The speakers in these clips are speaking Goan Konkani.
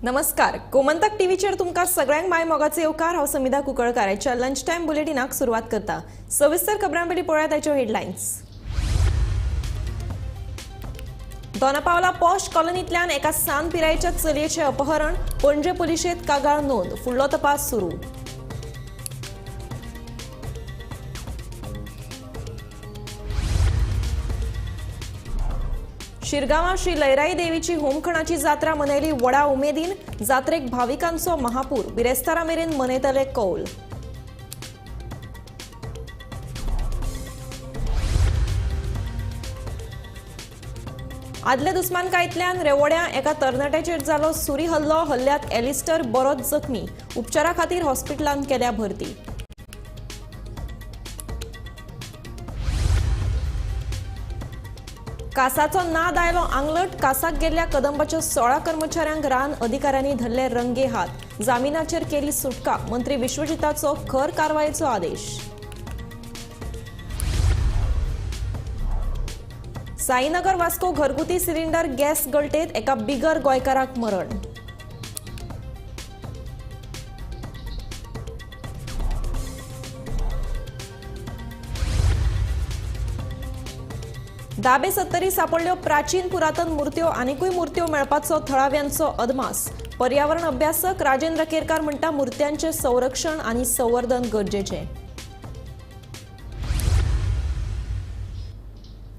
नमस्कार, गोमंतक टीव्हीचेर तुमकां सगळ्यांक माय मोगाचो येवकार. हांव समिधा कुंकळकार. आयच्या लंच टायम बुलेटिनाक सुरवात करता. सविस्तर खबरां पयलीं पळोवया ताच्यो हेडलायन्स. दोनापावला पॉश कॉलनींतल्यान एका सान पिरायेच्या चलयेचें अपहरण. पणजे पुलिशेंत कागाळ नोंद. फुडलो तपास सुरू. शिरगांवां श्री लयराई देवीची होमखणाची जात्रा मनयली व्हडा उमेदीन. जात्रेक भाविकांचो महापूर. बिरेस्तारा मेरेन मनयतले कौल. आदले दुस्मानकायेंतल्यान रेवोड्या एका तरणाट्याचेर जालो सुरी हल्लो. हल्ल्यात एलिस्टर बरोच जखमी. उपचारा खातीर हॉस्पिटलांत केल्या भरती. कासाचो नाद आयलो आंगलट. कासाक गेल्ल्या कदंबाच्या 16 कर्मचाऱ्यांक रान अधिकाऱ्यांनी धरले रंगे हात. जामिनाचेर केली सुटका. मंत्री विश्वजिताचो खर कारवायेचो आदेश. साईनगर वास्को घरगुती सिलिंडर गॅस गळटेत एका बिगर गोंयकाराक मरण. दाबे सत्तरी सापडल्यो प्राचीन पुरातन मूर्त्यो. आनिकूय मूर्त्यो मेळपाचो थळाव्यांचो अदमास. पर्यावरण अभ्यासक राजेंद्र केरकार म्हणटा, मूर्त्यांचें संरक्षण आनी संवर्धन गरजेचें.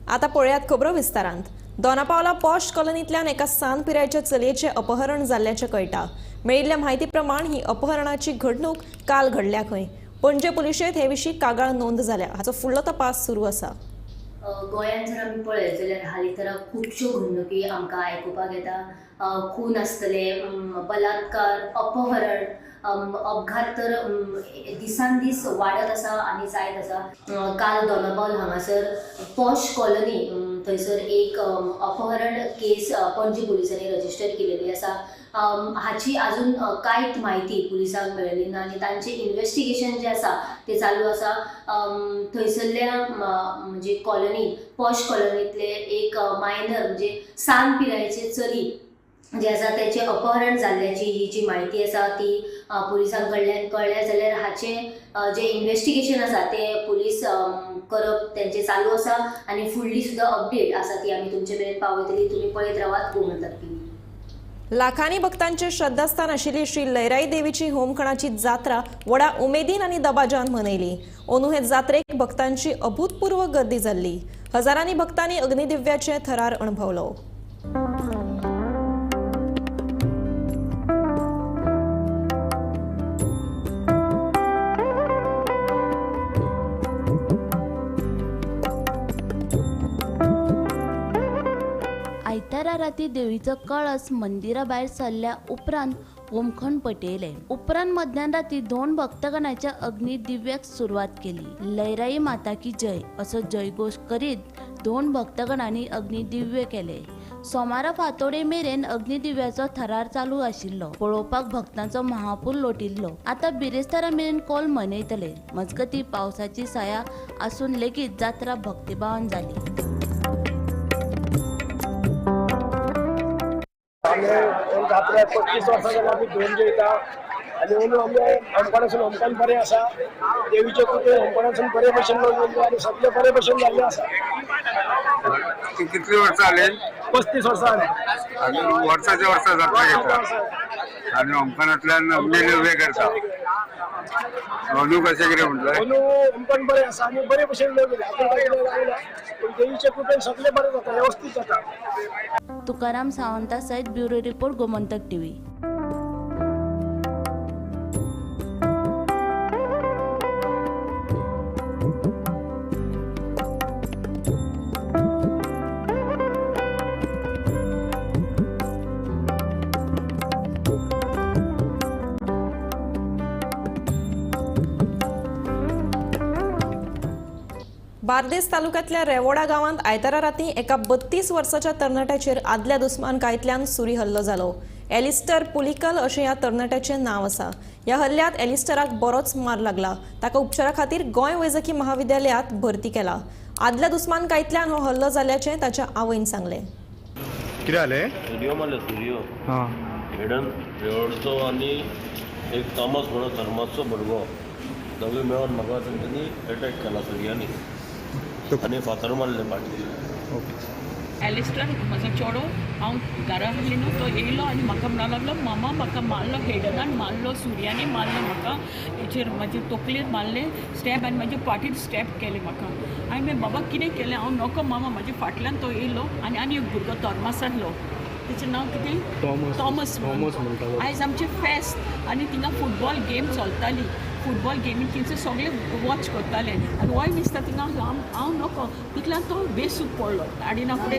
आता पळयात खबरो विस्तारांत. दोनापावला पॉश कॉलनींतल्यान एका सान पिरायेच्या चलयेचें अपहरण जाल्ल्याचें कळटा. मेळिल्ल्या म्हायती प्रमाण ही अपहरणाची घडणूक काल घडल्या खंय. पणजे पुलिशेंत हे विशीं कागाळ नोंद जाल्या. हाचो फुडलो तपास सुरू आसा. गोंयांत जर आमी पळयत जाल्यार हालीं तर खुबश्यो घडणुकी आमकां आयकुपाक येता. खून आसतले, बलात्कार, अपहरण, अपघात तर दिसान दीस वाडत आसा आनी जायत आसा. काल दोनापावल हांगासर पॉश कॉलनी थंयसर एक अपहरण केस पणजी पुलिसांनी रजिस्टर केलेली आसा. हाची आजून कांयच म्हायती पुलिसांक मेळ्ळी ना आनी तांचें इन्वेस्टिगेशन जें आसा तें चालू आसा. थंयसरल्या म्हणजे कॉलनी पॉश कॉलनींतले एक मायनर म्हणजे सान पिरायेचे चली जे आसा तेचें अपहरण जाल्ल्याची ही जी म्हायती आसा ती पुलिसां कडल्यान कळ्ळ्या. जाल्यार हाचें जें इन्वेस्टिगेशन आसा तें पुलीस करप तेंचें चालू आसा आनी फुडली सुद्दां अपडेट आसा ती आमी तुमचे मेरेन पावयतली. तुमी पळयत रावात गोमंतक टीव्ही. लाखांनी भक्तांचे श्रद्धास्थान आशिल्ली श्री लयराई देवीची होमखणाची जात्रा व्हडा उमेदीन आनी दबाज्यान मनयली. अंदू हे जात्रेक भक्तांची अभूतपूर्व गर्दी जाल्ली. हजारांनी भक्तांनी अग्निदिव्याचे थरार अणभवलो. आयतारा राती देवीचो कळस मंदिरा भायर सरल्या उपरांत होमखण पेटयलें. उपरांत मध्यान राती दोन भक्तगणाच्या अग्निदिव्याक सुरवात केली. लयराई माता की जय असो जयघोश करीत दोन भक्तगणांनी अग्निदिव्य केले. सोमारा फांतोडे मेरेन अग्निदिव्याचो थरार चालू आशिल्लो. पळोवपाक भक्तांचो महापूर लोटिल्लो. आतां बिरेस्तारा मेरेन कोल मनयतले. मजगती पावसाची साया आसून लेगीत जात्रा भक्तिभावान जाली. आमी जात्रा 25 वर्सां जाल्यार आमी घेवन जेयता आनी अंदू आमी होमखणासून होमखण बरें आसा. देवीचे कृपेन होमखणासून बरे भशेन लोक येयल्ले आनी सगळे बरे भशेन जाल्ले आसा. कितली वर्सां जाली? 35 वर्सां जाली. आनी वर्साच्या वर्सा जात्रा घेता आनी होमखणांतल्यान अग्निदिव्य करता. अंदू कशें कितें म्हटलें? अंदू होमखण बरें आसा आनी बरे भशेन लोक येयले. आतां कांय कितें लागला पूण देवीचे कृपेन सगळें बरें जाता, वेवस्थीत जाता. तुकाराम सावंता सयत bureau report, Gomantak TV. Bardez तालुक्यांतल्या रेवोडा गांवांत आयतारा राती एका 32 वर्साच्या तरणाट्याचेर आदल्या दुस्मानकायेंतल्यान सुरी हल्लो जालो. एलिस्टर पुलिकल अशें ह्या तरणाट्याचें नांव आसा. ह्या हल्ल्यांत एलिस्टराक बरोच मार लागला. ताका उपचारा खातीर गोंय वैजकी महाविद्यालयांत भरती केला. आदल्या दुस्मानकायेंतल्यान हो हल्लो जाल्ल्याचें ताच्या आवयन सांगलें. कितें जालें? सुरयो मारल्यो, सुरयो. हां, हेडन रेवडचो आनी एक थॉमस म्हणून थर्मासचो भुरगो, दोगूय मेळोन म्हाका तेंच्यांनी एटॅक केला सुरयांनी आनी फातर मारले फाटीं. ओके. एलिस्टर म्हजो चेडो, हांव घरा आसली न्हू, तो येयलो आनी म्हाका म्हणूंक लागलो, मामा म्हाका मारलो, हेडनान मारलो, सुर्यांनी मारलो म्हाका, हेचेर म्हाजे तकलेर मारलें स्टेप आनी म्हाजे पाटीर स्टेप केलें म्हाका. हांवें म्हणलें, बाबा कितें केलें? हांव नको मामा. म्हाजे फाटल्यान तो येयलो आनी आनी एक भुरगो तोर्मासांतलो, तेचें नांव कितें, थॉमस. आयज आमचें फेस्त आनी थिंगा फुटबॉल गेम चलताली. फुटबॉल गेमी थिंगसर सगळे वॉच करताले आनी वोय दिसता थिंगा हांव नको तितल्यान तो बेसूद पडलो. आडिना फुडें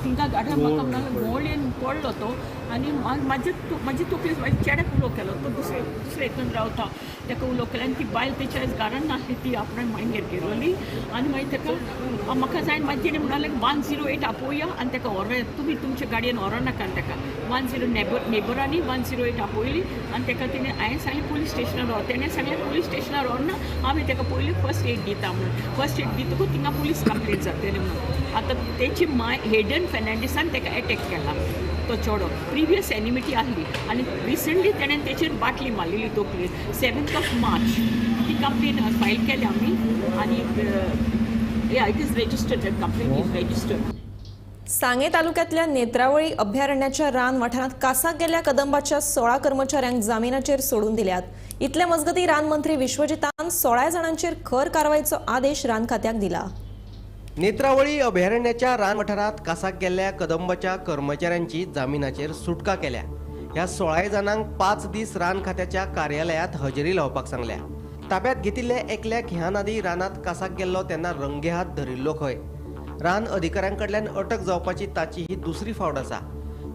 थिंगा गार्डन म्हाका म्हणून घोवळेन पडलो तो आनी म्हाजे म्हाजी तकली, म्हाज्या चेड्याक उलो केलो. तो दुसरे दुसरे हितून रावता, ताका उलो केलो आनी ती बायल तेच्या आयज घरान नासली, ती आपणाक मांयगेर गेलोली. आनी मागीर ताका म्हाका जाय, मागीर तिणें म्हणलें 108 आपोवया आनी ताका व्हरोया, तुमी तुमच्या गाडयेन व्हरो नाका. आनी ताका 10 नेबरांनी 108 आपयली आनी ताका तिणें, हांवें सांगलें पुलीस स्टेशनार व्हर. तेणें सांगलें पुलीस स्टेशनार व्हरना, आमी ताका पयलीं फर्स्ट एड दिता म्हणून. फर्स्ट एड दितकूच थिंगा पुलीस कंप्लेन जातली म्हणून. आतां तेची माय हेडन फेर्नांडीसान ताका एटॅक केला. तो चेडो प्रिवियस एनिमिटी आहली आनी रिसंटली तेणें तेचेर बाटली मारलेली तकलेर 7th of March. ती कंप्लेन फायल केल्या आमी आनी yeah, it is registered, that complaint is registered. सांगे तालुक्यातल्या नेत्रावळी अभयारण्याच्या रान वाठारांत कासाक गेल्ल्या कदंबाच्या 16 कर्मचाऱ्यांक जामिनाचेर सोडून दिल्यात. इतले मजगती रान मंत्री विश्वजितान 16 जाणांचेर खर कारवायचो आदेश रान खात्याक दिला. नेत्रावळी अभयारण्याच्या रान वाठारांत कासाक गेल्ल्या कदंबाच्या कर्मचाऱ्यांची जामिनाचेर सुटका केल्या. ह्या 16 जाणांक 5 दीस रान खात्याच्या कार्यालयांत हजेरी लावपाक सांगल्या. ताब्यात घेतिल्ल्या एकल्याक ह्यान आदी रानांत कासाक गेल्लो तेन्ना रंगेहात धरिल्लो खंय. रान अधिकाऱ्यां कडल्यान अटक जावपाची ताची ही दुसरी फावट आसा.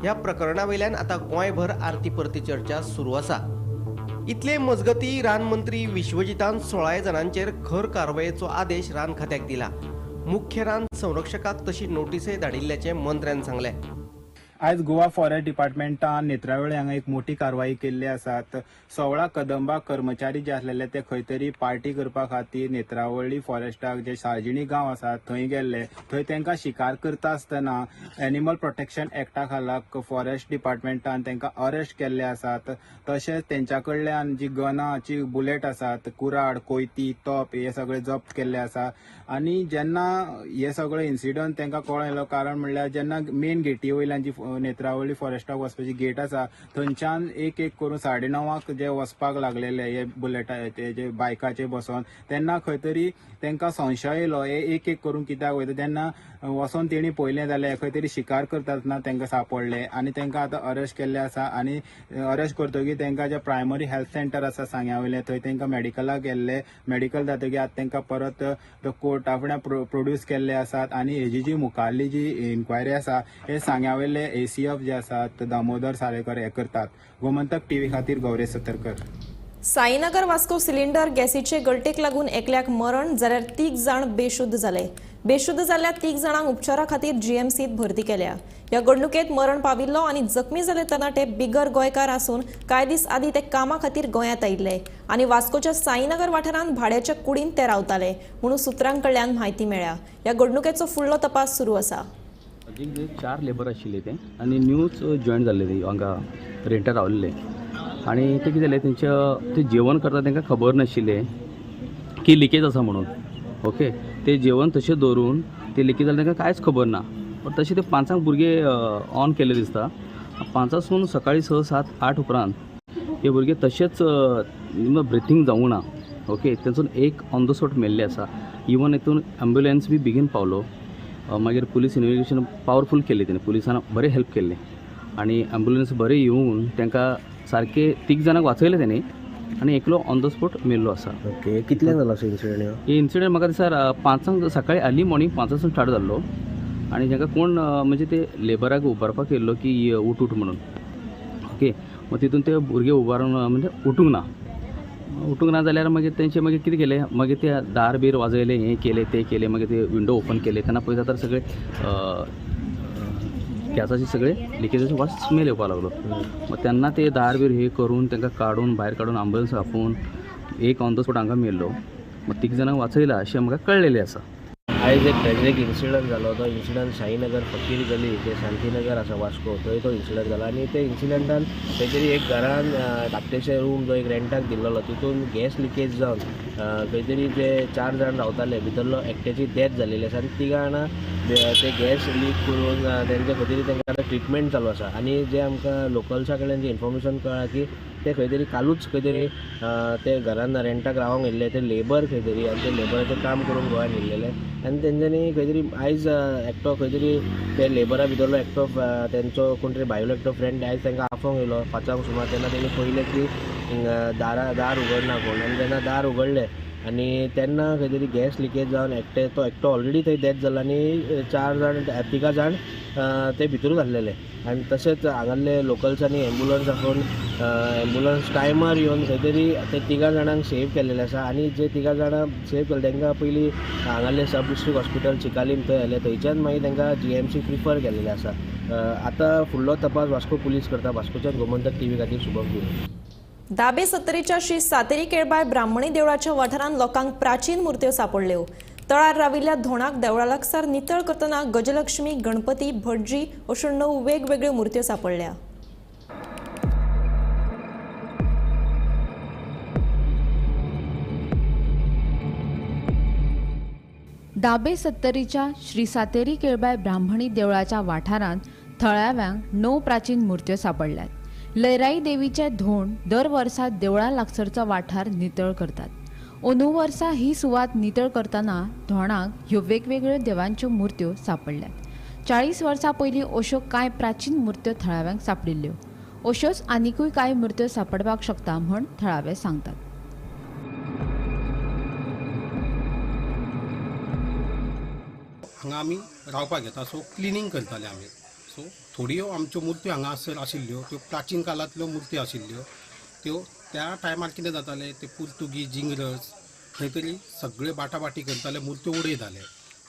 ह्या प्रकरणा वयल्यान आतां गोंयभर आरती परती चर्चा सुरू आसा. इतले मजगती रान मंत्री विश्वजितान 16 जाणांचेर खर कारवायेचो आदेश रान खात्याक दिला. मुख्य रान संरक्षकाक तशी नोटीसय धाडिल्ल्याचें मंत्र्यान सांगलें. आयज गोवा फॉरेस्ट डिपार्टमेंटान नेत्रावळी हांगा एक मोठी कारवाई केल्ली आसात. 16 कदंबा कर्मचारी जे आसलेले ते खंय तरी पार्टी करपा खातीर नेत्रावळी फॉरेस्टाक जे सार्जिणी गांव आसा थंय गेल्ले. थंय तांकां शिकार करता आसतना एनिमल प्रोटेक्शन एक्टा खाला फॉरेस्ट डिपार्टमेंटान तांकां अरेस्ट केल्ले आसात. तशेंच तेंच्या कडल्यान जी गनाची बुलेट आसात, कुराड, कोयती, तोप हे सगळे जप्त केल्ले आसा. आनी जेन्ना हे सगळे इन्सिडंट तांकां कळ्ळो, कारण म्हणल्यार जेन्ना मेन गेटी वयल्यान जी नेत्रावळी फॉरेस्टाक वचपाची गेट आसा थंयच्यान एक एक करून 9:30 जे वचपाक लागलेले हे बुलेटा ते जे बायकाचे बसोन, तेन्ना खंय तरी तांकां संशय येयलो हे एक एक करून कित्याक वयता. तेन्ना वचोन तेणी पळयलें जाल्यार खंय तरी शिकार करतना तांकां सापडले आनी तांकां आतां अरेस्ट केल्ले आसा. आनी अरेस्ट करतकीर तांकां जे प्रायमरी हेल्थ सेंटर आसा सांग्या वयलें थंय तांकां मेडिकलाक गेल्ले. मेडिकल जातकीर आतां तांकां परत कोर्टा फुडें प्रोड्यूस केल्ले आसात. आनी हेजी जी मुखारली जी इन्क्वायरी आसा हे सांग्या वयले ACF जे आसात दामोदर सालेकर हे करतात. गोमंतक टीव्ही खातीर गौरेश सतरकर. साईनगर वास्को सिलिंडर गॅसीचे गळटेक लागून एकल्याक मरण जाल्यार 3 जाण बेशुद्ध जाले. बेशुद्ध जाल्ल्या 3 जाणांक उपचारा खातीर जीएमसीत भरती केल्या. ह्या घडणुकेत मरण पाविल्लो आनी जखमी जाल्ले तरणाटे बिगर गोंयकार आसून कांय दीस आदीं ते कामा खातीर गोंयांत आयिल्ले आनी वास्कोच्या साईनगर वाठारांत भाड्याच्या कुडींत ते रावताले म्हणून सुत्रां कडल्यान म्हायती मेळ्ळ्या. ह्या घडणुकेचो फुडलो तपास सुरू आसा. 4 लेबर आशिल्ले ते आनी न्यूज जॉयन जाल्ले ते हांगा रेंटार रावल्ले आनी ते कितें जालें, तेंच्या ते जेवण करता तांकां खबर नाशिल्लें की लिकेज आसा म्हणून. ओके, ते जेवण तशें दवरून ते लिकेज जालें तांकां कांयच खबर ना. पण तशें ते 5 भुरगे ऑन केल्ले दिसता. 5 सकाळीं 6, 7, 8 उपरांत हे भुरगे तशेंच ब्रिथींग जावंक ना. ओके, तेंचून एक ऑन the spot मेल्ले आसा. इवन हितून एम्बुलन्स बी बेगीन पावलो. मागीर पुलीस इन्वेस्टिगेशन पावरफूल केल्लें तेणें, पुलिसान बरें हेल्प केल्लें आनी एम्बुलन्स बरें येवन तांकां सारकें 3 जाणांक वाचयलें तेणी आनी एकलो ऑन the spot मेल्लो आसा. ओके, कितल्यांक जालो असो इन्सिडंट? हे इन्सिडंट म्हाका दिसता 5 सकाळीं अर्ली मॉर्निंग 5 स्टार्ट जाल्लो आनी तांकां कोण म्हणजे ते लेबराक उबारपाक येयल्लो की उठ उठ म्हणून. ओके, मग तितून ते भुरगे उबारून म्हणजे उठूंक ना. उठूंक ना जाल्यार मागीर तेंचे मागीर कितें केलें, मागीर ते दार बीर वाजयलें, हें केलें तें केलें, मागीर ते विंडो ओपन केले तेन्ना पळयता तर सगळे गॅसाचे सगळे लिकेजाचे वास स्मेल येवपाक लागलो. मग तेन्ना ते दार बीर हे करून तांकां काडून भायर काडून एम्बुलन्स आपोवन एक ऑन the spot हांगा मेल्लो. मग 3 जाणांक वाचयला अशें म्हाका कळ्ळेलें आसा. आयज एक ट्रेजीक इन्सिडंट जालो. तो इन्सिडंट साईनगर फकीर गली जे शांतीनगर आसा वास्को, थंय तो इन्सिडंट जालो. आनी ते इन्सिडंटान खंय तरी एक घरान धाकटेशे रूम जो एक रेंटाक दिल्लो तितून गॅस लिकेज जावन खंय तरी जे 4 जाण रावताले भितरलो एकट्याची डेथ जालेली आसा आनी 3 जाणां ते गॅस लीक करून तेंच्या खातीर तांकां आतां ट्रिटमेंट चालू आसा. आनी जे आमकां लोकल्सा कडल्यान जे इन्फॉर्मेशन कळ्ळां की ते खंय तरी कालूच खंय तरी ते घरान रेंटाक रावंक येयल्ले, ते लेबर खंय तरी, आनी ते लेबराचें काम करून गोंयान येयल्लेले आनी तेंच्यांनी खंय तरी आयज एकटो खंय तरी ते लेबरा भितरलो एकटो तेंचो कोण तरी भायलो एकटो फ्रेंड आयज तांकां आफोवंक येयलो 5 सुमार. तेन्ना तेणी पळयलें की दार उगडना कोण, आनी तेन्ना दार उगडलें आनी तेन्ना खंय तरी गॅस लिकेज जावन एकटे तो एकटो ऑलरेडी थंय डेथ जालो आनी 4 जाण 3 जाण ते भितरूच आसलेले. आनी तशेंच हांगासरले लोकल्सांनी एम्बुलन्स आपोवन एम्बुलन्स टायमार येवन खंय तरी ते 3 जाणांक सेव केल्लेले आसा. आनी जे 3 जाणां सेव केले तांकां पयलीं हांगासरले सब डिस्ट्रिक्ट हॉस्पिटल चिकालीम थंय व्हेले, थंयच्यान मागीर तांकां GMC prefer केल्लेले आसा. आतां फुडलो तपास वास्को पुलीस करता. वास्कोच्यान गोमंतक टीव्ही खातीर शुभम गुरू. दाबे सत्तरीच्या श्री सातेरी केळबाय ब्राह्मणी देवळाच्या वाठारांत लोकांक प्राचीन मूर्त्यो सापडल्यो. तळार राविल्ल्या धोणाक देवळा लागसार नितळ करतना गजलक्ष्मी, गणपती, भटजी अश्यो 9 वेगवेगळ्यो मूर्त्यो सापडल्या. दाबे सत्तरीच्या श्री सातेरी केळबाय ब्राह्मणी देवळाच्या वाठारांत थळाव्यांक 9 प्राचीन मूर्त्यो सापडल्यात. लयराई देवीचे धोण दर वर्सा देवळा लागसरचो वाठार नितळ करतात. अंदू वर्सा ही सुवात नितळ करतना धोणाक ह्यो वेगवेगळ्यो देवांच्यो मूर्त्यो सापडल्यात. 40 वर्सां पयलीं अश्यो कांय प्राचीन मूर्त्यो थळाव्यांक सापडिल्ल्यो. अश्योच आनिकूय कांय मूर्त्यो सापडपाक शकता म्हूण थळावे सांगतात. हांगा आमी रावपाक येता, सो क्लिनींग करताले आमी. सो थोड्यो आमच्यो मूर्त्यो हांगासर आशिल्ल्यो त्यो प्राचीन काळांतल्यो मूर्त्यो आशिल्ल्यो. त्यो त्या टायमार कितें जातालें, ते पुर्तुगीज इंग्रज खंय तरी सगळे बाटाबाटी करताले, मूर्त्यो उडयताले.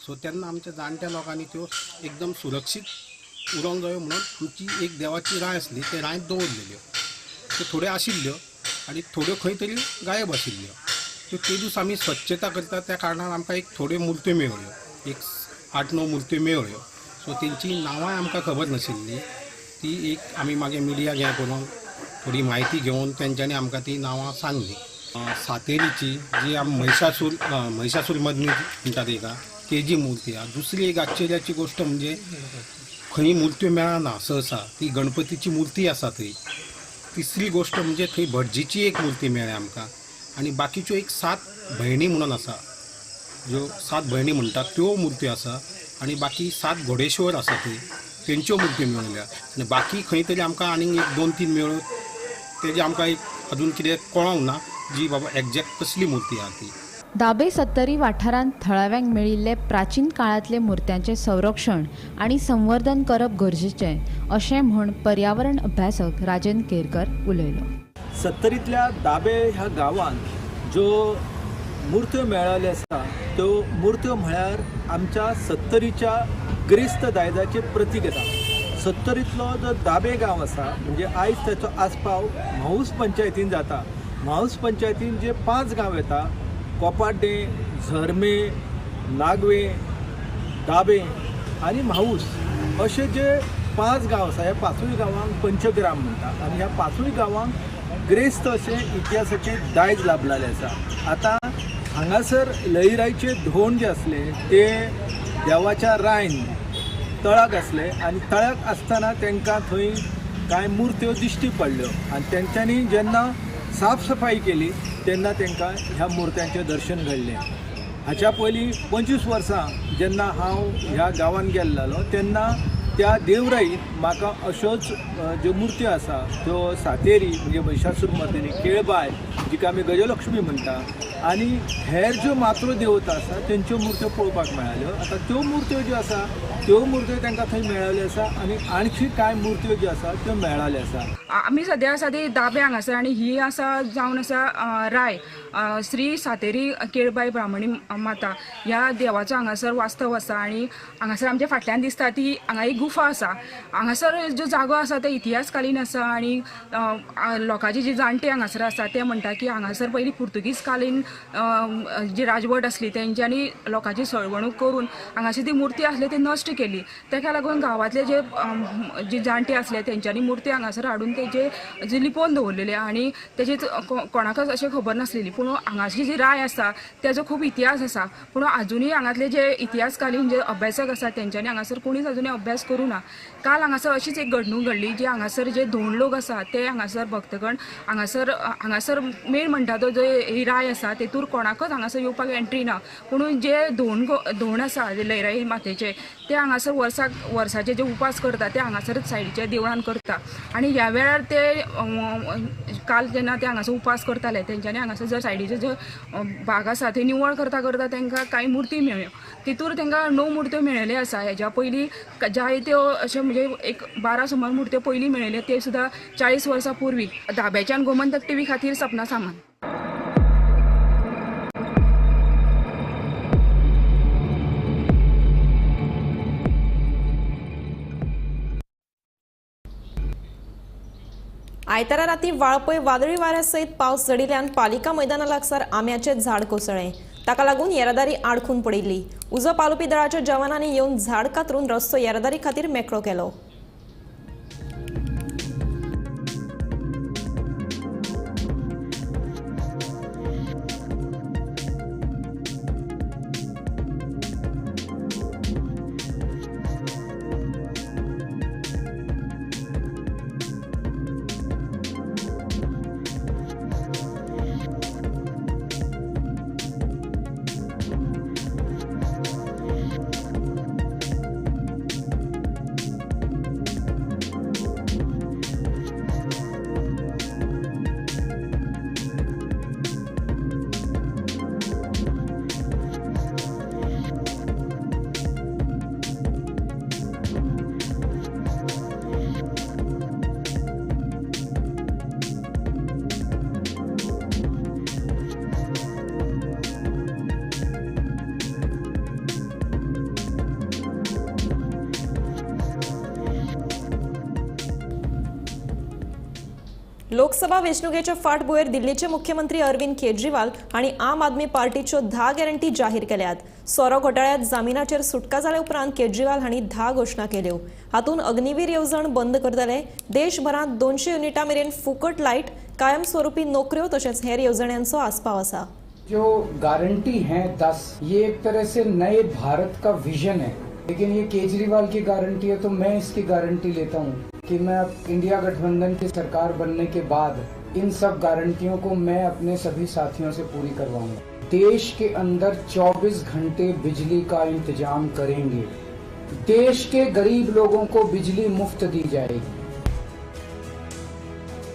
सो तेन्ना आमच्या जाणट्या लोकांनी त्यो एकदम सुरक्षीत उरोंक जायो म्हणून आमची एक देवाची राय आसली, ते रायंत दवरलेल्यो. त्यो थोड्यो आशिल्ल्यो आनी थोड्यो खंय तरी गायब आशिल्ल्यो. त्यो ते दीस आमी स्वच्छता करता त्या कारणान आमकां एक थोड्यो मूर्त्यो मेळ्ळ्यो, एक 8-9 मूर्त्यो मेळ्ळ्यो. सो तेंची नांवांय आमकां खबर नाशिल्ली. ती एक आमी मागीर मिडिया हें करून थोडी म्हायती घेवन तेंच्यांनी आमकां ती नांवां सांगली. सातेरीची जी आम महिषासूर मदनी म्हणटा तेका तेजी मूर्ती आसा. दुसरी एक आश्चर्याची गोश्ट म्हणजे खंय मूर्त्यो मेळना सहसा, ती गणपतीची मूर्ती आसा थंय. तिसरी गोश्ट म्हणजे थंय भटजीची एक मूर्ती मेळ्ळी आमकां. आनी बाकीच्यो एक 7 भयणी म्हणून आसा, ज्यो 7 भयणी म्हणटात त्यो मूर्त्यो आसा. आनी बाकी 7 घोडेश्वर आसा थंय, तेंच्यो मूर्त्यो मेळ्ळ्या. आनी बाकी खंय तरी आमकां आनीक 1, 2, 3 मेळ्ळ्यो, तेजे आमकां एक अजून कितें कळोंक ना जी बाबा एग्जॅक्ट कसली मूर्ती आहा ती. दाबे सत्तरी वाठारांत थळाव्यांक मेळिल्ले प्राचीन काळांतले मूर्त्यांचें संरक्षण आनी संवर्धन करप गरजेचें अशें म्हूण पर्यावरण अभ्यासक राजन केरकर उलयलो. सत्तरींतल्या दाबे ह्या गांवांत ज्यो मूर्त्यो मेळ्ळ्यो आसा त्यो मूर्त्यो म्हळ्यार आमच्या सत्तरीच्या ग्रेस्त दायजाचें प्रतीक आसा. सत्तरींतलो जो दाबे गांव आसा म्हणजे आयज ताचो आस्पाव म्हाऊस पंचायतीन जाता. म्हाऊस पंचायतीन जे 5 गांव येता, कोपाड्डे, झरमे, नागवे, दाबे आनी म्हाऊस अशे जे 5 गांव आसा, ह्या 5 गांवांक पंचग्राम म्हणटा. आनी ह्या 5 गांवांक ग्रेस्त अशें इतिहासाचें दायज लाभलेलें आसा. आतां हांगासर लयराईचे धोण जे आसले ते देवाच्या रायन तळाक आसले आनी तळाक आसतना तांकां थंय कांय मूर्त्यो दिश्टी पडल्यो आनी तेंच्यांनी जेन्ना साफ सफाई केली तेन्ना तांकां ह्या मूर्त्यांचें दर्शन घडलें. हाच्या पयलीं 25 वर्सां जेन्ना हांव ह्या गांवांत गेल्लो तेन्ना त्या देवराईत म्हाका अश्योच ज्यो मूर्त्यो आसा त्यो सातेरी म्हणजे महिषासूर मर्दिनी, केळबाय जिका आमी गजलक्ष्मी म्हणटा आनी हेर ज्यो मातृदेवता आसा तेंच्यो मूर्त्यो पळोवपाक मेळ्ळ्यो. आतां त्यो मूर्त्यो ज्यो आसा त्यो मूर्त्यो तांकां थंय मेळ्ळ्यो आसा आनी आणखी कांय मूर्त्यो ज्यो आसा त्यो मेळ्ळ्यो आसा. आमी सद्या आसा ती दाबे हांगासर आनी ही आसा जावन आसा राय श्री सातेरी केळबाय ब्राह्मणी माता ह्या देवाचो हांगासर वास्तव आसा आनी हांगासर आमच्या फाटल्यान दिसता ती हांगा एक गुफा आसा. हांगासर जो जागो आसा ते इतिहासकालीन आसा आनी लोकांचे जे जाणटे हांगासर आसा ते म्हणटा की हांगासर पयलीं पुर्तुगीज कालीन जी राजवट आसली तेंच्यांनी लोकांची सळवणूक करून हांगासर ती मुर्ती आसली ती नश्ट केली. ताका लागून गांवांतले जे जे जाणटे आसले तेंच्यांनी मुर्ती हांगासर हाडून तेजे जे लिपोवन दवरलेले आनी तेजे कोणाकच अशें खबर नासलेली. पूण हांगाची जी राय आसा तेजो खूब इतिहास आसा, पूण आजुनूय हांगातले जे इतिहासकालीन जे अभ्यासक आसा तेंच्यांनी हांगासर कोणीच अजुनूय अभ्यास करूं ना. काल हांगासर अशीच एक घडणूक घडली जी हांगासर जे धोंड लोक आसा ते हांगासर भक्तगण हांगासर हांगासर मेन म्हणटा तो जो राय आसा तेतूर कोणाकच हांगासर येवपाक एंट्री ना, पूण जे धोंड आसा जे लयराई मातेचे ते हांगासर वर्साक वर्साचे जे उपास करता ते हांगासरच सायडीच्या देवळान करता. आनी ह्या वेळार ते काल जेन्ना ते हांगासर उपास करताले तेंच्यांनी हांगासर जर सायडीचे जो भाग आसा थंय निवळ करता करता तांकां कांय मुर्ती मेळ्ळ्यो, तितूर तांकां 9 मुर्त्यो मेळिल्ले आसा. हेज्या पयलीं जायत्यो अशें म्हणजे एक 12 सुमार मुर्त्यो पयलीं मेळिल्ल्यो ते सुद्दां 40 वर्सां पूर्वी. दाब्याच्यान गोमंतक टीव्ही खातीर सपना सामंत. आयतारा राती वाळपय वादळी वाऱ्या सयत पावस झडिल्ल्यान पालिका मैदाना लागसार आंब्याचें झाड कोसळ्ळें. ताका लागून येरादारी आडखून पडिल्ली. उजो पालोवपी दळाच्या जवानांनी येवन झाड कातरून रस्तो येरादारी खातीर मेकळो केलो. लोकसभा वेंचणुकेच्या फाटभुंयेर दिल्लीचे मुख्यमंत्री अरविंद केजरीवाल हांणी आम आदमी पार्टीच्यो 10 गॅरंटी जाहीर केल्यात. सोरो घोटाळ्यांत जामिनाचेर सुटका जाल्या उपरांत केजरीवाल हांणी 10 घोशणा केल्यो. हातूंत अग्निवीर येवजण बंद करतले, देशभरांत 200 युनिटां मेरेन फुकट लायट, कायमस्वरूपी नोकऱ्यो तशेंच हेर येवजण्यांचो आस्पाव आसा. जो गारंटी है 10, ये एक तरह से नए भारत का विजन है, लेकिन ये केजरीवाल की गारंटी है तो मैं इसकी गारंटी लेता हूँ कि मैं अब इंडिया गठबंधन की सरकार बनने के बाद इन सब गारंटियों को मैं अपने सभी साथियों से पूरी करवाऊंगा। देश के अंदर 24 घंटे बिजली का इंतजाम करेंगे, देश के गरीब लोगों को बिजली मुफ्त दी जाएगी।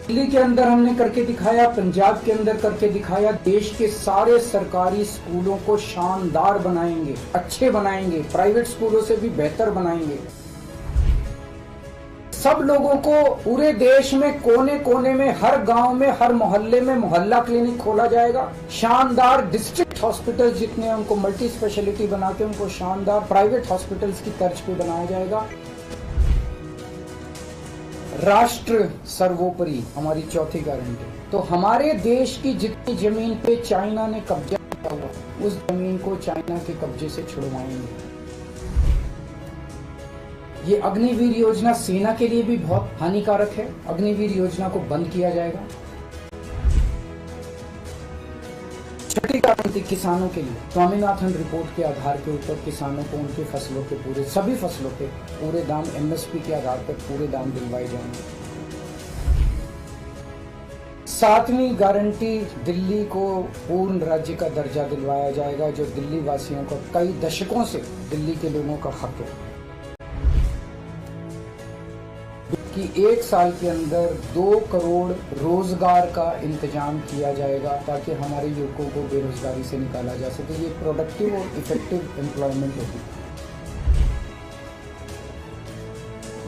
दिल्ली के अंदर हमने करके दिखाया, पंजाब के अंदर करके दिखाया। देश के सारे सरकारी स्कूलों को शानदार बनाएंगे, अच्छे बनाएंगे, प्राइवेट स्कूलों से भी बेहतर बनाएंगे। सब लोगों को पूरे देश में कोने कोने में, हर गांव में, हर मोहल्ले में मोहल्ला क्लिनिक खोला जाएगा। शानदार डिस्ट्रिक्ट हॉस्पिटल जितने हैं उनको मल्टी स्पेशलिटी बना के उनको शानदार प्राइवेट हॉस्पिटल्स की तर्ज पे बनाया जाएगा। राष्ट्र सर्वोपरि हमारी चौथी गारंटी। तो हमारे देश की जितनी जमीन पे चाइना ने कब्जा किया हुआ, उस जमीन को चाइना के कब्जे से छुड़वाएंगे। ये अग्निवीर योजना सेना के लिए भी बहुत हानिकारक है, अग्निवीर योजना को बंद किया जाएगा। छठी गारंटी किसानों के लिए, स्वामीनाथन रिपोर्ट के आधार के ऊपर किसानों को उनके फसलों के पूरे, सभी फसलों के पूरे दाम एमएसपी के आधार पर पूरे दाम दिलवाए जाएंगे। सातवीं गारंटी, दिल्ली को पूर्ण राज्य का दर्जा दिलवाया जाएगा, जो दिल्ली वासियों का कई दशकों से दिल्ली के लोगों का हक है। कि 1 साल के अंदर 2 करोड़ रोजगार का इंतजाम किया जाएगा ताकि हमारे युवकों को बेरोजगारी से निकाला जा सके। ये प्रोडक्टिव और इफेक्टिव एम्प्लॉयमेंट होगी।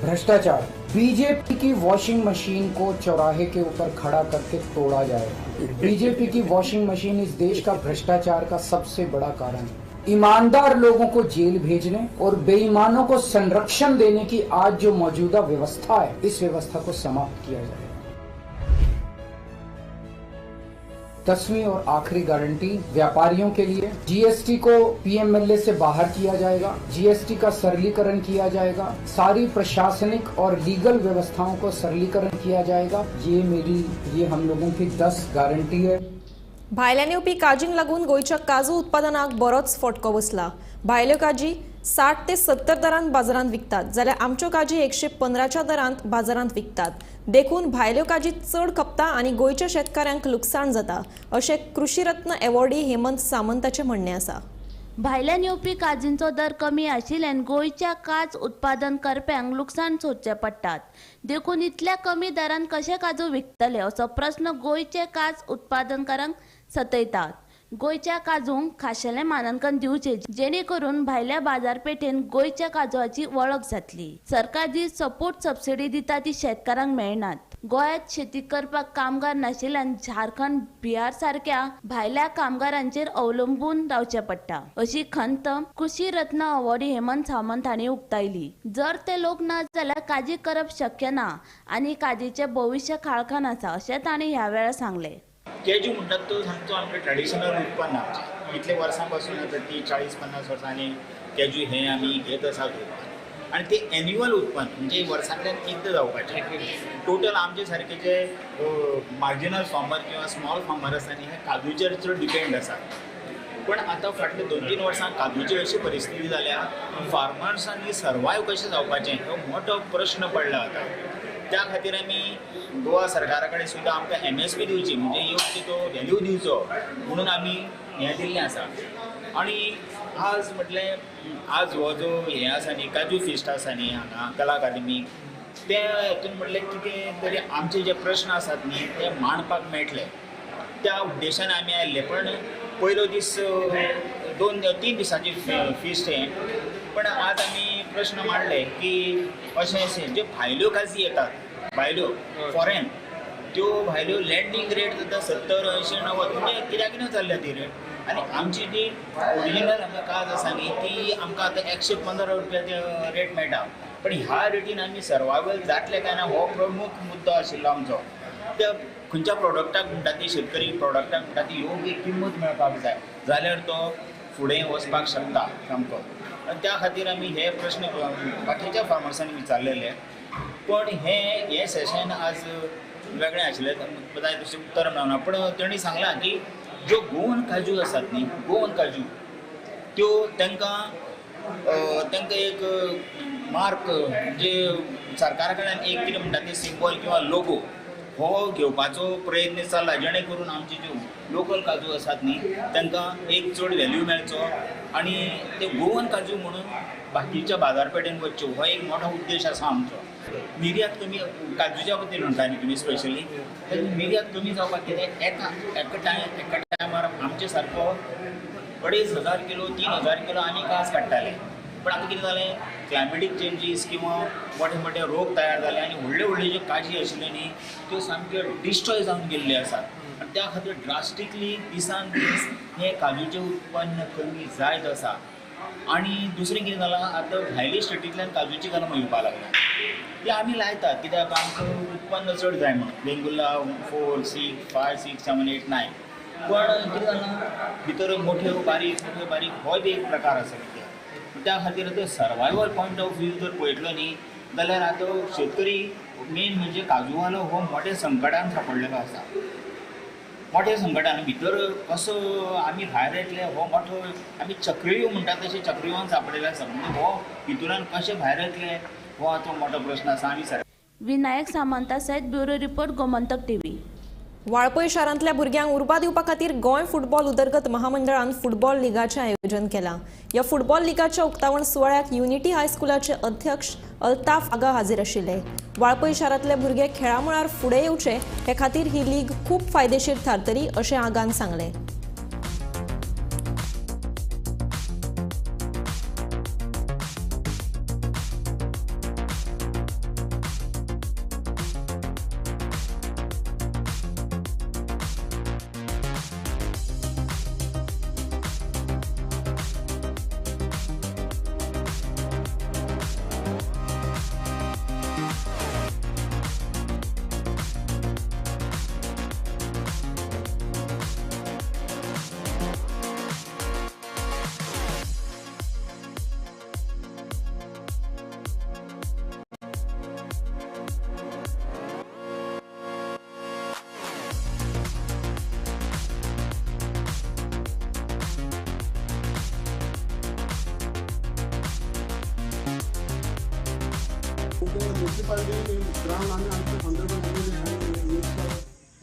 भ्रष्टाचार, बीजेपी की वॉशिंग मशीन को चौराहे के ऊपर खड़ा करके तोड़ा जाएगा। बीजेपी की वॉशिंग मशीन इस देश का भ्रष्टाचार का सबसे बड़ा कारण है। ईमानदार लोगों को जेल भेजने और बेईमानों को संरक्षण देने की आज जो मौजूदा व्यवस्था है, इस व्यवस्था को समाप्त किया जाएगा। 10वीं और आखिरी गारंटी व्यापारियों के लिए, जीएसटी को पीएमएलए से बाहर किया जाएगा, जीएसटी का सरलीकरण किया जाएगा, सारी प्रशासनिक और लीगल व्यवस्थाओं को सरलीकरण किया जाएगा। ये हम लोगों की 10 गारंटी है। भायल्यान येवपी काजींक लागून गोंयच्या काजू उत्पादनाक बरोच फटको बसला। भायल्यो काजी 60 ते 70 दरांत बाजारांत विकतात, जाल्यार आमच्यो काजी 115च्या दरांत बाजारांत विकतात। देखून भायल्यो काजी चड खपता आनी गोंयच्या शेतकाऱ्यांक लुकसाण जाता, अशें कृषीरत्न एवॉर्डी हेमंत सामंताचें म्हणणें आसा। भायल्यान येवपी काजींचो दर कमी आशिल्ल्यान गोंयच्या काज उत्पादन करप्यांक लुकसाण सोंसचें पडटात। देखून इतल्या कमी दरान कशे काजू विकतले असो प्रस्न गोंयचे काज उत्पादनकारांक सतयतात। गोंयच्या काजूंक खाशेलें मानांकन दिवचें, जेणे करून भायल्या बाजारपेठेन गोंयच्या काजवाची वळख जातली। सरकार जी सपोर्ट सबसिडी दिता ती शेतकारांक मेळनात। गोंयांत शेती करपाक कामगार नाशिल्ल्यान झारखंड, बिहार सारक्या भायल्या कामगारांचेर अवलंबून रावचें पडटा, अशी खंत कृषी रत्न अवॉर्डी हेमंत सामंत हांणी उक्तायली। जर ते लोक ना जाल्यार काजी करप शक्य ना आनी काजीचें भविश्य काळखान आसा, अशें तांणी ह्या वेळार सांगलें। केजू म्हणटात तो सामको आमचें ट्रेडिशनल उत्पन्न आमचें इतले वर्सां पासून आतां ती 40-50 वर्सांनी केजू हें आमी घेत आसात उत्पन्न, आनी ते एन्युअल उत्पन्न म्हणजे वर्सांतल्यान एकदां जावपाचें। टोटल आमचे सारके जे मार्जिनल फार्मर किंवा स्मॉल फार्मर आसा न्ही, हे काजूचेर चड डिपेंड आसा। पण आतां फाटले 2-3 वर्सां काजूची अशी परिस्थिती जाल्या, फार्मर्सांनी सर्वायव कशें जावपाचें हो मोठो प्रश्न पडला आतां। त्या खातीर आमी गोवा सरकारा कडेन सुद्दां आमकां एमएसपी दिवची, म्हणजे योग्य तो व्हॅल्यू दिवचो म्हणून आमी हें दिल्लें आसा। आनी आज म्हटलें आज हो जो हें आसा न्ही काजू फिस्ट आसा न्ही हांगा कला अकादमी, ते हेतून म्हटलें कितें तरी आमचे जे प्रश्न आसात न्ही ते मांडपाक मेळटले त्या उद्देशान आमी आयिल्ले। पण पयलो दीस 2-3 दिसांची फिस्ट हें, पण आज आमी प्रश्न मांडले की अशें अशें ज्यो भायल्यो काजी येतात, भायल्यो फॉरेन, त्यो भायल्यो लँडींग रेट जाता 70, 80, 90, म्हणजे कित्याक ना चल्ल्या ती रेट। आनी आमची जी ओरिजिनल हांगा काज आसा न्ही ती आमकां आतां 115 रुपया रेट मेळटा, पण ह्या रेटीन आमी सर्वायवल जातले काय ना हो प्रमुख मुद्दो आशिल्लो आमचो। त्या खंयच्या प्रोडक्टाक म्हणटा ती शेतकरी प्रोडक्टाक म्हणटा ती योग्य किंमत मेळपाक जाय, जाल्यार तो फुडें वचपाक शकता सामको। आनी त्या खातीर आमी हे प्रश्न बाकीच्या फार्मर्सांनी विचारलेले, पण हे सेशन आज वेगळें आशिल्लें, जाय तशें उत्तर मेळना। पण तेणी सांगलां की ज्यो गोवन काजू आसात न्ही, गोवन काजू त्यो तांकां तांकां एक मार्क म्हणजे सरकारा कडल्यान एक कितें म्हणटा ते सिंबॉल किंवा लोगो हो घेवपाचो प्रयत्न चल्ला, जेणे करून आमचे ज्यो लोकल काजू आसात न्ही तांकां एक चड व्हॅल्यू मेळचो आनी ते गोवन काजू म्हणून बाकीच्या बाजारपेठेन वचच्यो, हो एक मोठो उद्देश आसा आमचो। निर्यात कमी काजूच्या वतीन म्हणटा न्ही तुमी स्पेशली, तर निर्यात कमी जावपाक कितें एका टायमार आमचे सारको 2500 किलो 3000 किलो आमी काज काडटाले, पण आतां कितें जालें क्लायमेटीक चेंजीस किंवा मोठे मोठे रोग तयार जाले आनी व्हडले व्हडले ज्यो काजी आशिल्ल्यो न्ही त्यो सामक्यो डिस्ट्रॉय जावन गेल्ल्यो आसात। आनी त्या खातीर ड्रास्टिकली दिसान दीस हें काजूचें उत्पन्न कमी जायत आसा। आनी दुसरें कितें जालां आतां भायले स्टेटींतल्यान काजूची कलमां येवपाक लागल्या, ती आमी लायतात कित्याक आमकां उत्पन्न चड जाय म्हणून, वेंगुर्ला 4, 6, 5, 6, 7, 8, 9। पण कितें जालां भितर मोठ्यो बारीक मोठ्यो बारीक होय बी एक प्रकार आसा कितें, त्या खातीर आतां सर्वायवल पॉयंट ऑफ व्यू जर पळयतलो न्ही जाल्यार आतां शेतकरी मेन म्हणजे काजूवालो हो मोठ्या संकटान सापडलेलो आसा, मोठ्या संकटान भितर कसो आमी भायर येतले हो मोठो आमी चक्रव्यूह म्हणटा तशें चक्रव्यूहान सापडलेले आसा, म्हणजे हो हितून कशें भायर येतले हो आतां मोठो प्रश्न आसा। आमी सर विनायक सामंता सयत bureau report, Gomantak TV. Valpoi शारांतल्या भुरग्यांक उर्बा दिवपा खातीर गोंय फुटबॉल उदरगत महामंडळान फुटबॉल लिगाचें आयोजन केलां। ह्या फुटबॉल लिगाच्या उक्तावण सुवाळ्याक युनिटी हायस्कुलाचे अध्यक्ष अल्ताफ आगा हाजीर आशिल्ले। वाळपय शारांतले भुरगे खेळा मळार फुडें येवचे हे खातीर ही लीग खूब फायदेशीर थारतली अशें आगान सांगलें। ते मुन्सिपालिटी ग्रावंड आमी आमचे ऑनरेबल एम.एल.ए. आनी मिनिस्टर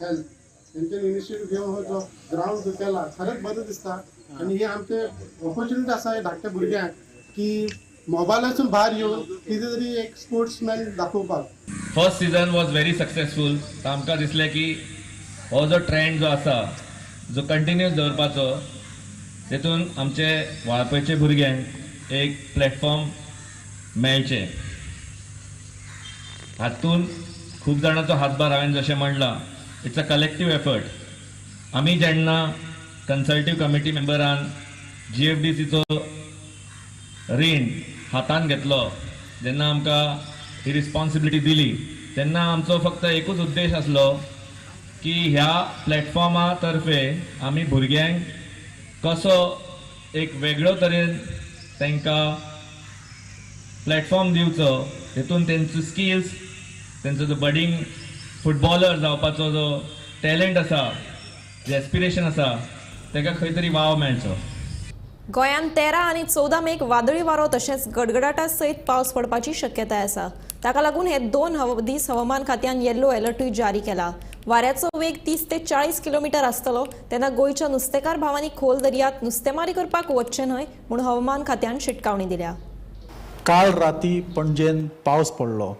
हेल्थ हेंच्यानी इनिशिएटीव घेवन हो जो ग्रावंड जो केला, खरेंच बरें दिसता. आनी हे आमचे ऑपॉर्च्युनिटी आसा हे धाकट्या भुरग्यांक की मोबायलासून भायर येवन कितें तरी एक स्पोर्ट्समॅन दाखोवपाक. First season was very successful. आमकां दिसलें की हो जो ट्रेंड जो आसा, जो कंटिन्यूस दवरपाचो, तेतून आमचे वाळपयचे भुरग्यांक एक प्लॅटफॉर्म मेळचें. हातून खूब जाणांचो हातभार, हांवें जशें म्हणलां, it's a collective effort. आमी जेन्ना कन्सल्टीव कमिटी मेंबरान जीएफडीसीचो रीण हातान घेतलो, जेन्ना आमकां ही रिस्पॉन्सिबिलिटी दिली, तेन्ना आमचो फक्त एकूच उद्देश आसलो की ह्या प्लॅटफॉर्मा तर्फे आमी भुरग्यांक कसो एक वेगळो तरेन तांकां प्लॅटफॉर्म दिवचो, तेतून तेंचो स्किल्स, तेंचो जो बडींग फुटबॉलर जावपाचो जो टॅलंट आसा, जे एस्पिरेशन आसा, ताका खंय तरी वाव मेळचो. गोंयांत 13 आनी 14 मेक वादळी वारो तशेंच गडगडाटा सयत पावस पडपाची शक्यताय आसा. ताका लागून हे 2 दीस हवामान खात्यान येल्लो अलर्टूय जारी केला. वाऱ्याचो वेग 30 ते 40 किलोमिटर आसतलो. तेन्ना गोंयच्या नुस्तेकार भावांनी खोल दर्यांत नुस्तेमारी करपाक वचचें न्हय म्हूण हवामान खात्यान शिटकावणी दिल्या. काल राती पणजेन पावस पडलो.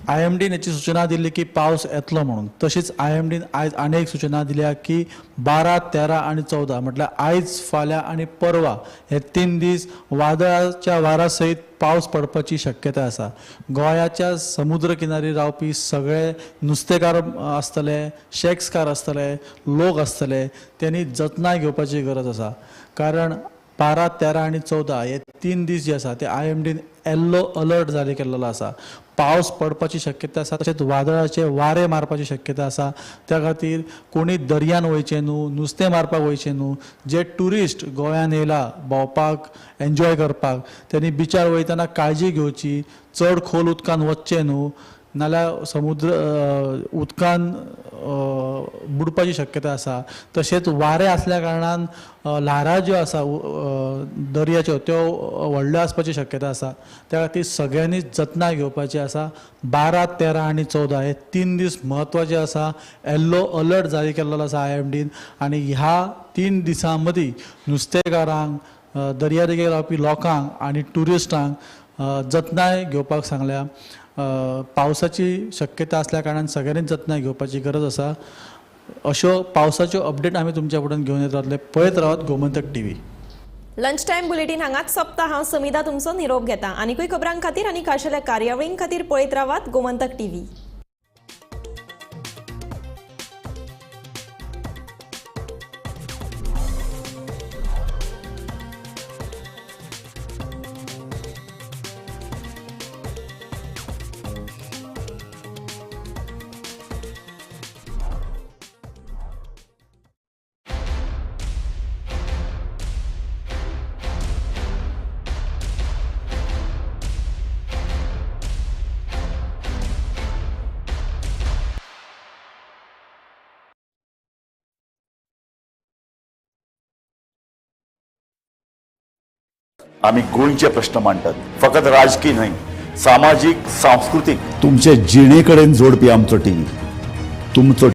आयएमडीन हेची सूचना दिल्ली की पावस येतलो म्हणून. तशीच आयएमडीन आयज आनी एक सूचना दिल्या की 12, 13 आनी 14 म्हटल्यार आयज, फाल्यां आनी परवा हे 3 दीस वादळाच्या वारा सयत पावस पडपाची शक्यता आसा. गोंयाच्या समुद्र किनारी रावपी सगळे नुस्तेकार आसतले, शेक्सकार आसतले, लोक आसतले, त्यांनी जतनाय घेवपाची गरज आसा. कारण 12, 13 आनी 14 हे 3 दीस जे आसा ते आयएमडीन येल्लो अलर्ट जारी केल्लो आसा. पावस पडपाची शक्यता आसा, तशेंच वादळाचे वारे मारपाची शक्यता आसा. त्या खातीर कोणी दर्यान वयचें न्हू, नुस्तें मारपाक वयचें न्हू. जे ट्युरिस्ट गोंयान येयला भोंवपाक, एन्जॉय करपाक, तेणी बिचार वयतना काळजी घेवची, चड खोल उदकान वचचें न्हू, नाल्यार समुद्र उदकान बुडपाची शक्यता आसा. तशेंच वारें आसल्या कारणान ल्हारां ज्यो आसा दर्याच्यो त्यो व्हडल्यो आसपाची शक्यता आसा. त्या खातीर सगळ्यांनी जतनाय घेवपाची आसा. 12, 13 आनी 14 हे 3 दीस म्हत्वाचे आसा. येल्लो अलर्ट जारी केल्लो आसा आयएमडीन आनी ह्या 3 दिसां मदीं नुस्तेकारांक, दर्यादेगेर रावपी लोकांक आनी ट्युरिस्टांक जतनाय घेवपाक सांगल्या. पावसाची शक्यता आसल्या कारणान सगळ्यांनी जतनाय घेवपाची गरज आसा. अश्यो पावसाच्यो अपडेट आमी तुमच्या फुड्यान घेवन येत रावतले. पळयत रावात Gomantak TV. Lunch time bulletin हांगाच सोंपता. हांव समिधा तुमचो निरोप घेता. आनीकूय खबरां खातीर आनी खाशेल्या कार्यावळीं खातीर पळयत रावात गोमंतक टीव्ही. आमी गोंयचे प्रश्न मांडटात, फकत राजकीय न्हय, सामाजीक, सांस्कृतीक. तुमचे जिणे कडेन जोडपी आमचो टीव्ही, तुमचो.